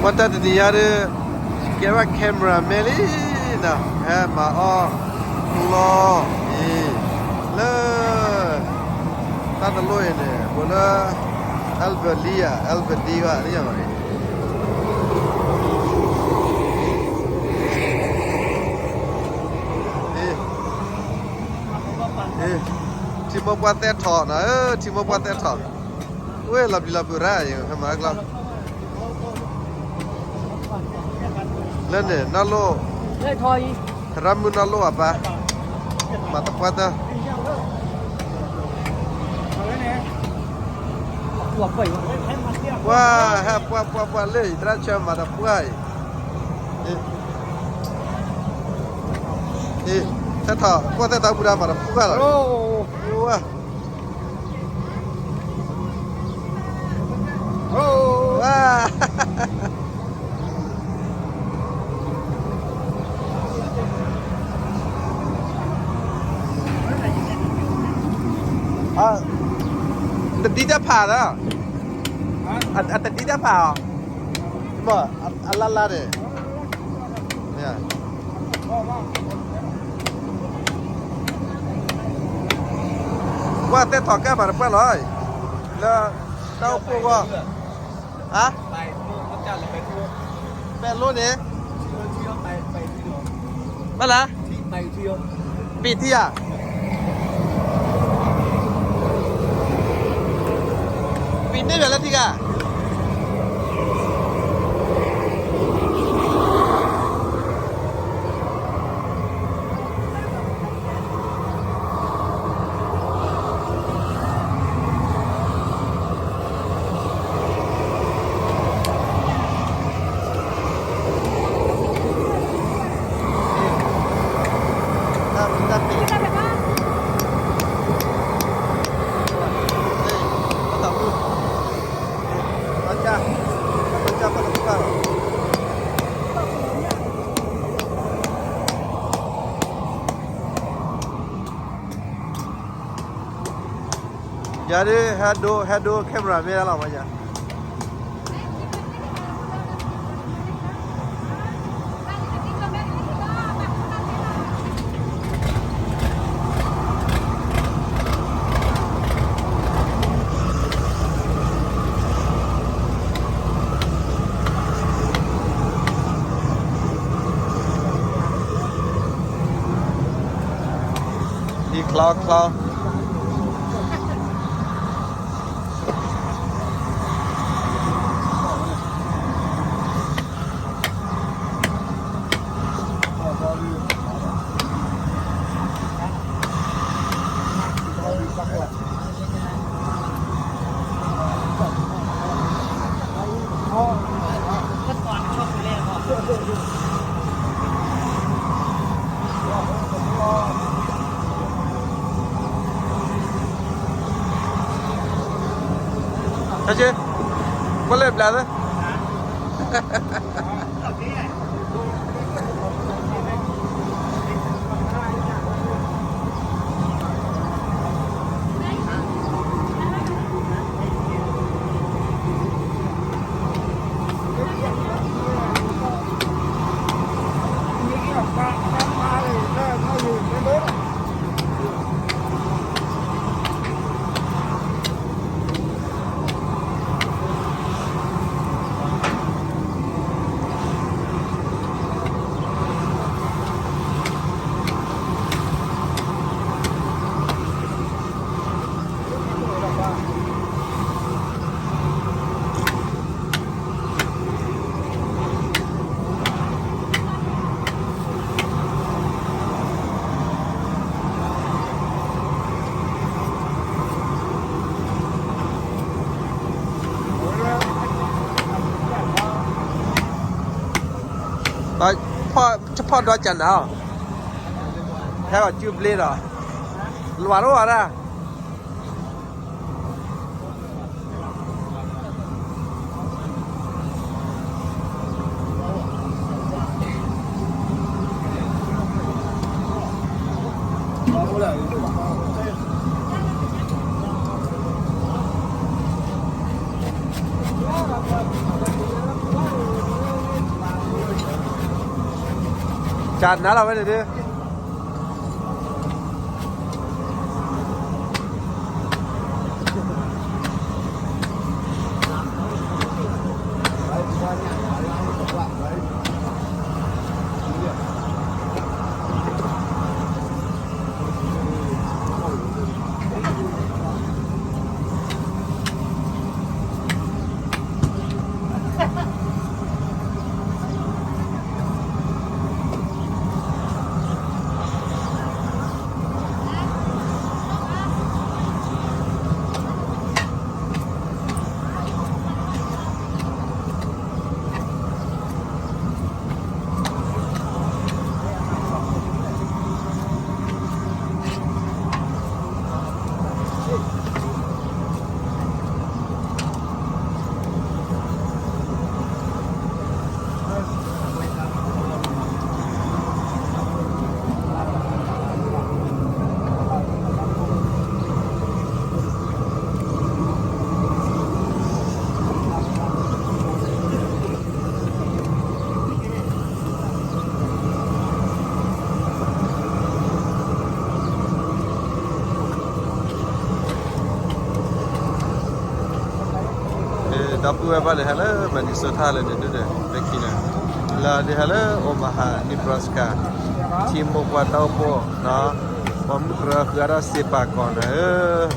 ပှၤတၢ်တနံၤညါဒီး ကဲဘၣ် camera man လံနီၤ, ဟဲမၤအီၣ်ကျီၢ်အံၤ လၢ တၢ်တလိၣ်အံၤန့ၣ် အဝဲလၢ Albert လံဧါ, Albert လံဘၣ်လံဧါ, ထံမိၢ်ပှၢ်သဲထီၣ်နီၤ, ထံမိၢ်ပှၢ်သဲထီၣ်, အိၣ်လီၤပျံၤလီၤဖုးရၣ်, ဟဲမၤကျီၢ် လၢန့ၣ် နီၢ်လိၣ်, သရၣ်မုၣ်နီၢ်လိၣ်အပၢ်, မၤတပှၢ်တၢ်, ပှၢ်ဟဲပှၢ်ပှၢ်ပှၢ်လၢ ယသရၣ်ဆၢမၤတပှၢ်အံၤ, သဲထီၣ် ကွၢ်သဲထီၣ်ပူၤဒၣ်မၤတပှၢ်လီၤ, ဝါ တဒံတၢ်ဖးလီၤ, အတဒံတၢ်ဖးအီၤ, မ့ၢ်အလါလါန့ၣ် ပှၢ်သဲထီၣ်ကဲမၤတပှၢ်လီၤ, လၢတၢ်အိၣ်ဖှိၣ်အဂီၢ်, ဟါ, ပဲလိန့ၣ်, ဘၣ်လၢ, ပ့ၤထံဧါ, ပ့ၤန့ၢ်ယၤလၢထံဂၤ ယၤဒ် ဟဲဒိ ဟဲဒိ camera man လီၤမးယၤ ဒ်ချီချီ တၢ်ဆ့ ကွၢ်လၢဘျးသၢ ဖီၣ်ဒီးကနၤ, ဟဲအီၤစုဘျ့ဒီး လွၤတအိၣ်ဝဲဒၣ်. ကနၤလီၤဝဲန့ၣ်ဒုး ဒီပုၢ်ဝဲၢ်ဘၣ်လဲၤဟဲလၢ Minnesota လၢန့ၣ်ဒုးဒီး လၢခံန့ၣ် လၢဒုးဟဲလၢ Omaha, Nebraska, ထံမိၢ်ပှၢ်တၢ်အိၣ်ဖှိၣ်, ပှၤမုၢ်ကရၢဃုာ်အါထီၣ်စ့ပာ်ကီၤန့ၣ်ဧၢ.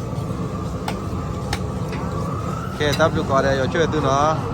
ကဲ တၢ်ဘျုးကိးဂၤဒဲး ယွၤဆိၣ်ဂ့ၤသုနီၤ.